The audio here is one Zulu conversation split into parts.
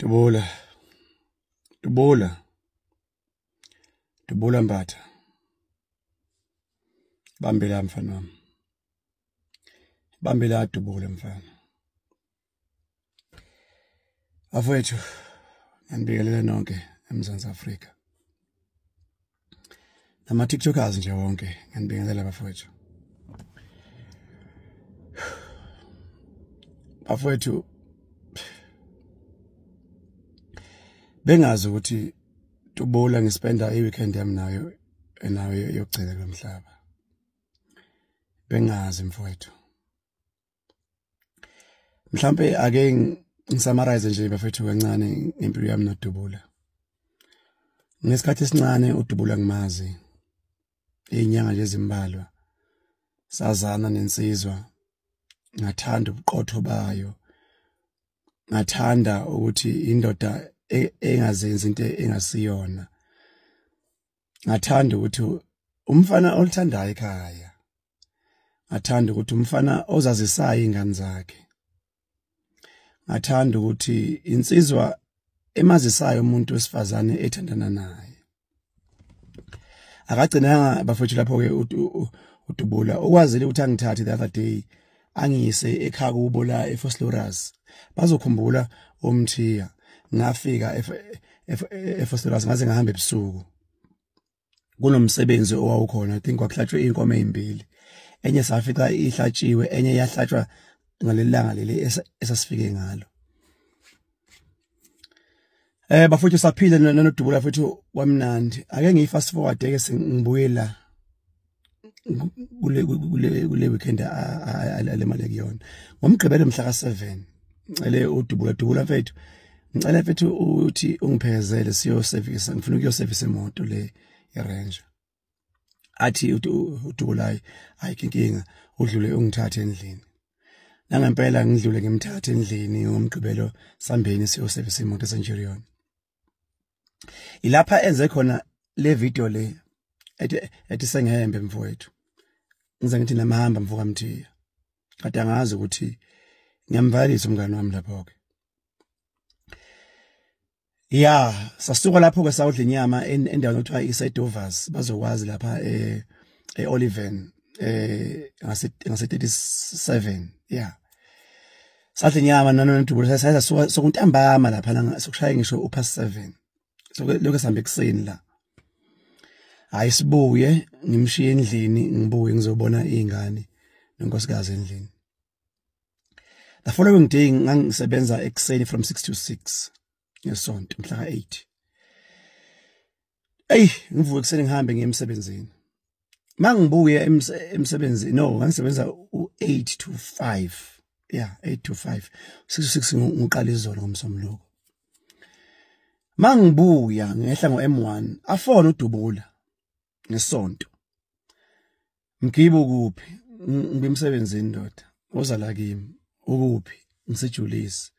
Dubula. Dubula. Dubula Mbatha. Bambela mfana wami. Bambela Dubula mfana. Afowethu, ngiyanibingelela nonke eMzantsi Afrika. Nama TikTokers nje wonke, ngiyanibingelela bafowethu. Bafowethu, bengazi ukuthi Dubula ngispenda i-weekend yami nayo enayo yokugcina kulomhlaba. Bengazi mfowethu. Mhlambe ake ngisummarize nje bafethu kancane ngempilo yami noDubula. Ngesikhathi esincane uDubula ngimazi izinyanga nje ezimbalwa. Sazana nensizwa, ngathanda ubuqotho bayo. Ngathanda ukuthi indoda engazenzi into engasiyona. Ngathanda ukuthi umfana olithandayo ekhaya. Ngathanda ukuthi umfana ozazisayo ingane zakhe. Ngathanda ukuthi insizwa emazisayo umuntu wesifazane ethandana naye. Akagcinanga bafethu lapho ke uDubula ukwazile ukuthi angithathe the other day angiyise ekhaya kubo la eVosloorus. Bazokhumbula umthiya. Ngafika eVosloorus ngaze ngahamba ebusuku. Kunomsebenzi owawukhona, I think kwakuhlatshwe inkomo ezimbili. Enye safika ihlatshiwe, enye yahlatshwa ngalelanga leli esasifike ngalo. Bafuthu saphila noDubula futhi kwamnandi. Ake ngiyi fast forward ke sengibuyela kule weekend alemali kuyona. Ngomgqibelo mhla ka7 ngicele uDubula, Dubula mfethu, ngicela mfethu uthi ungiphezele siyo service, ngifuna ukuyo service imoto le iRanger. Athi uDubula ayikho inkinga, udlule ungithathe endlini. Nangempela ngidlule ngimthathe endlini ngomgqibelo sambeni siyo service imoto eCenturion. Ilapha enze khona le video le ethi sengihembe mfowethu. Ngize ngithi namahamba mfoka Mthiya. Kade angazi ukuthi ngiyamvalisa umngane wami lapho ke. Ya, sasuka lapho ke sawudla inyama endaweni okuthiwa iseDovers, bazokwazi lapha eOliven ngase 37. Yeah. Sadla inyama noDubula sasuka sokuntambama lapha sokushaya ngisho upast 7. So lokho sihambe ekuseni la. Hayi sibuye ngimshiye endlini ngibuye ngizobona izingane nonkosikazi endlini. The following day ngangisebenza ekuseni from 6 to 6 ngesonto mhla ka8. Ey ngivuke ekuseni ngihambe ngiye emsebenzini. Mangibuye emsebenzini, no ngangisebenza u8 to 5. Yeah, 8 to 5. 6 to 6 ngiqala izolo ngomsombuluko. Mangibuya ngehla ngo M1 afona uDubula ngesonto. Mgibo kuphi? Ngibemsebenzini ndoda. Uza la kimi. Ukuphi? Ngisejulisi.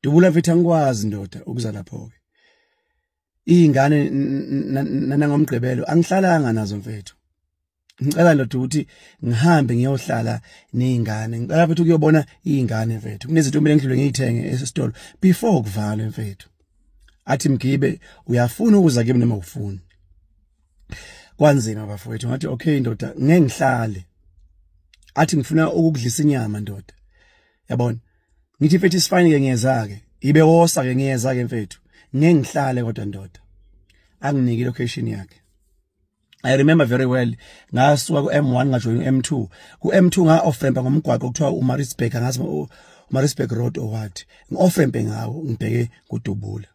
Dubula mfethu angikwazi ndoda ukuza lapho ke. Izingane nangomgqibelo angihlalanga nazo mfethu. Ngicela ndoda ukuthi ngihambe ngiyohlala nezingane. Ngicela mfethu ukuyobona izingane mfethu. Kunezinto kumele ngidlule ngiyithenge esitolo before kuvalwe mfethu. Athi Mgibe uyafuna ukuza kimi noma ufuni. Kwanzima bafowethu ngathi okay ndoda ngeke ngihlale. Athi ngifuna ukudlisa inyama ndoda. Yabona? Ngithi mfethu isifine ke ngiyeza ke. Ibe wosa ke ngiyeza ke mfethu. Ngeke ngihlale kodwa ndoda. Anginike location yakhe. I remember very well ngasuka ku M1 ngajoin M2. Ku M2 nga off ramp ngomgwaqo okuthiwa uMaritzburg, angazi uMaritzburg Road or what. Ngi off ramp ngawo ngibheke kuDubula.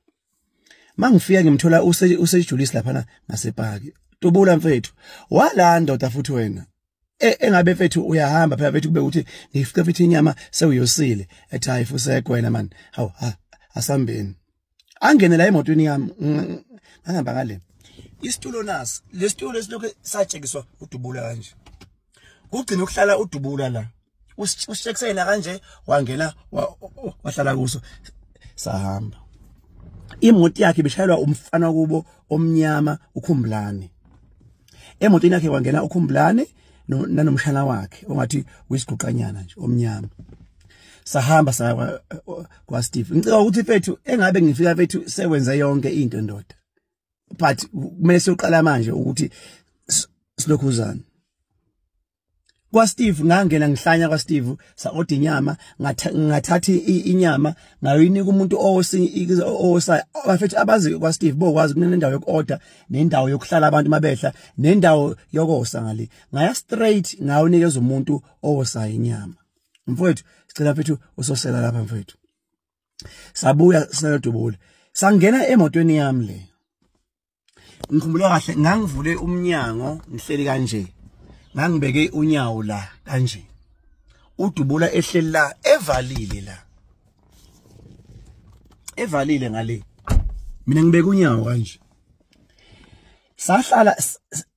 Mangifika ngimthola usejulisi lapha ngasepaki. Dubula mfethu, wala ndoda futhi wena. Engabe mfethu uyahamba phela mfethu kube ukuthi ngifike futhi inyama sewuyosile. Ethi hayi fusek wena man. Hawu asambeni. Angene la emotweni yami ngihamba ngale. Isitulo nasi, lesitulo esilokho satshekiswa uDubula kanje. Kugcina ukuhlala uDubula la. Usitshekisena kanje wangena wahlala kuso sahamba. Imoto yakhe ibishayelwa umfana kubo omnyama uKhumbulane. Emotweni yakhe wangena uKhumbulane nanomshana wakhe ongathi uyisiguqanyana nje omnyama. Sahamba saya kwa Steve. Ngicela ukuthi mfethu engabe ngifika mfethu sewenze yonke into ndoda, but kumele siyoqala manje ukuthi silokhuzana. Kwa Steve ngangena ngihlanya kwa Steve, sa-order inyama, ngathatha inyama ngayinika umuntu owosayo. Bafethu abazi kwa Steve bokwazi kunendawo yoku-order nendawo yokuhlala abantu mabehla nendawo yokosa ngale. Ngaya straight ngawunikeza umuntu owosayo inyama. Mfowethu sicela mfethu usosela lapha mfowethu. Sabuya sinalodubula, sangena emotweni yami le. Ngikhumbula kahle ngangivule umnyango ngihleli kanje, ngangibeke unyawo la kanje, uDubula ehleli la evalile la, evalile ngale, mina ngibeke unyawo kanje. Sahlala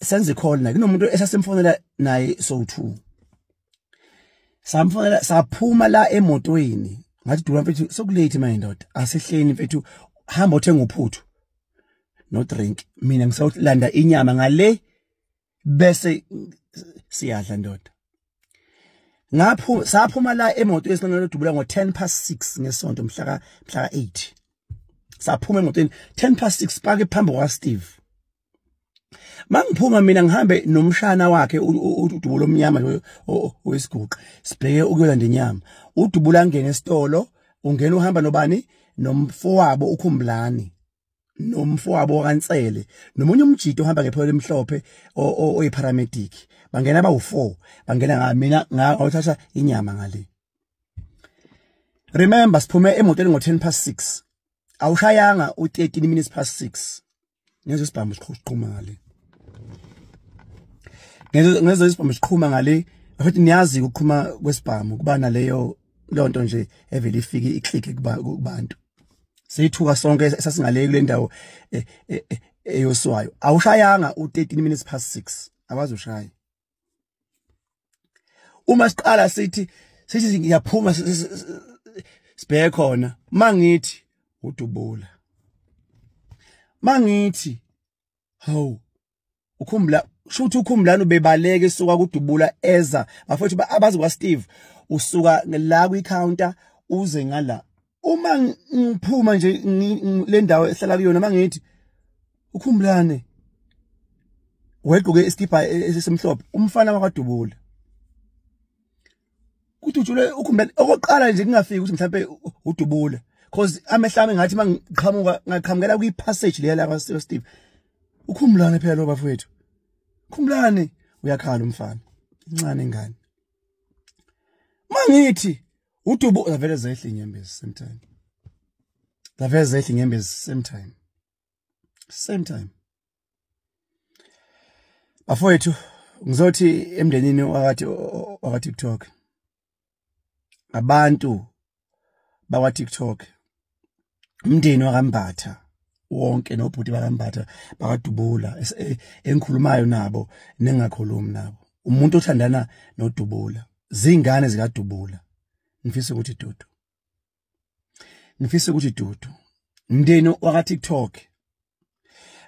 senze call naye, kunomuntu esasimfonela naye so2 samfonela, saphuma la emotweni. Ngathi Dubula mfethu sokulate manje ndoda, asehleni mfethu, hamba uthenga uphuthu no drink, mina ngisawulanda inyama ngale bese siyadla ndoda. Ngapho saphuma la emotweni esinalodubula ngo 6:10 ngesonto mhla ka 8. Saphuma emotweni 6:10 pake phambi kwa Steve. Mangiphuma mina ngihambe nomshana wakhe uDubula omnyama owesiguqa, sibheke ukuyolanda inyama. uDubula angena esitolo, ungena uhamba nobani, nomfowabo uKhumbulani, nomfowabo kaNsele, nomunye umjito ohamba ngepholo emhlophe oyiparamedic. Bangena bawu4, bangena nga mina ngawuthatha inyama ngale. Remember siphume emotweni ngo 6:10, awushayanga u6:13. Ngezwe isibhamu siqhuma ngale, ngezwe isibhamu siqhuma ngale. Futhi niyazi ukuqhuma kwesibhamu kuba naleyo lonto nje evele ifike iclick kubantu. Seyithuka sonke esasingale kule ndawo eyoswayo. Awushayanga u6:13, awazi ushaya. Uma siqala sithi ngiyaphuma sibheke khona, mangithi uDubula, mangithi hawu ukhumbula, shuthi uKhumbulani ubebaleka esuka kuDubula eza. Bafowethu abazi kwa Steve usuka la kwi counter uze ngala. Uma ngiphuma nje le ndawo ehlala kuyona, mangithi uKhumbulane wegqoke iskipa esimhlophe, umfana wakwaDubula. Kudutshule uKhumbulane okokuqala nje kungafiki ukuthi mhlawumbe uDubula, cause amehlo ami ngathi mangiqhamuka ngaqhamukela kwi passage leya la kwa Steve. uKhumbulane phela lo bafowethu, Khumbulane uyakhala umfana, incane ingane. Mangithi uDubu avele zehla inyembezi same time, zavele zehla inyembezi same time, same time. Bafowethu ngizothi emndenini waka TikTok, abantu bakwa TikTok, umndeni wakaMbatha wonke nobhuti bakaMbatha bakaDubula engikhulumayo nabo nengakhulumi nabo, umuntu othandana noDubula, zingane zikaDubula, ngifisa ukuthi dudu, ngifisa ukuthi dudu. Umndeni waka TikTok,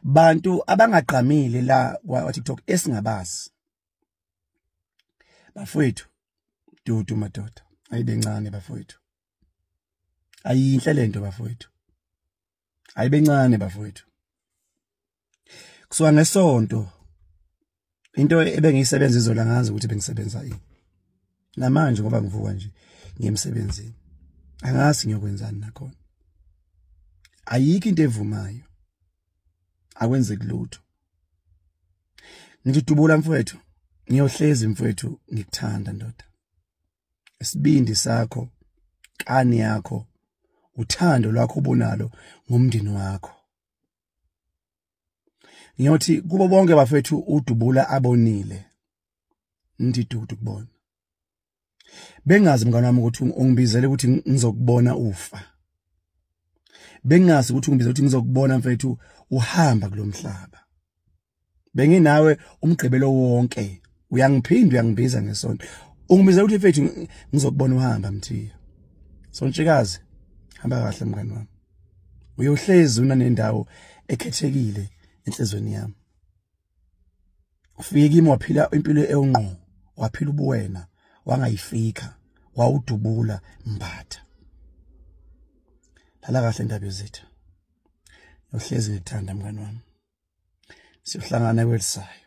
bantu abangaqhamile la kwa TikTok esingabazi, bafowethu dudu madoda, ayibe ncane bafowethu, ayinhle lento bafowethu, ayibe ncane bafowethu. Kusuka ngesonto into ebengiyisebenza izola ngazi ukuthi bengisebenza yini namanje, ngoba ngivuka nje ngiyemsebenzini, angazi ngiyokwenzani nakhona. Ayikho into evumayo, akwenzeki lutho. Ngithi Dubula mfowethu, ngiyohlezi mfowethu ngikuthanda ndoda, isibindi sakho, kani yakho, uthando lwakho obonalo ngomndeni wakho. Ngiyothi kubo bonke bafethu uDubula abonile, ngithi dudu kubona. Bengazi mngani wami ukuthi ungibizele ukuthi ngizokubona ufa, bengazi ukuthi ungibizele ukuthi ngizokubona mfethu uhamba kulomhlaba. Benginawe umgqibelo wonke, uyangiphinda uyangibiza ngesonto, ungibizele ukuthi mfethu ngizokubona uhamba Mthiya. Sontshikazi, hamba kahle mngani wami, uyohlezi unanendawo ekhethekile enhlizweni yami. Ufike kimi waphila impilo ewungqo, waphila ubuwena, wangayifika, Wawudubula Mbatha. Lala kahle ndaba yezitha. Yohlezi ngikuthanda mngani wami. Siyohlangana kwelisayo.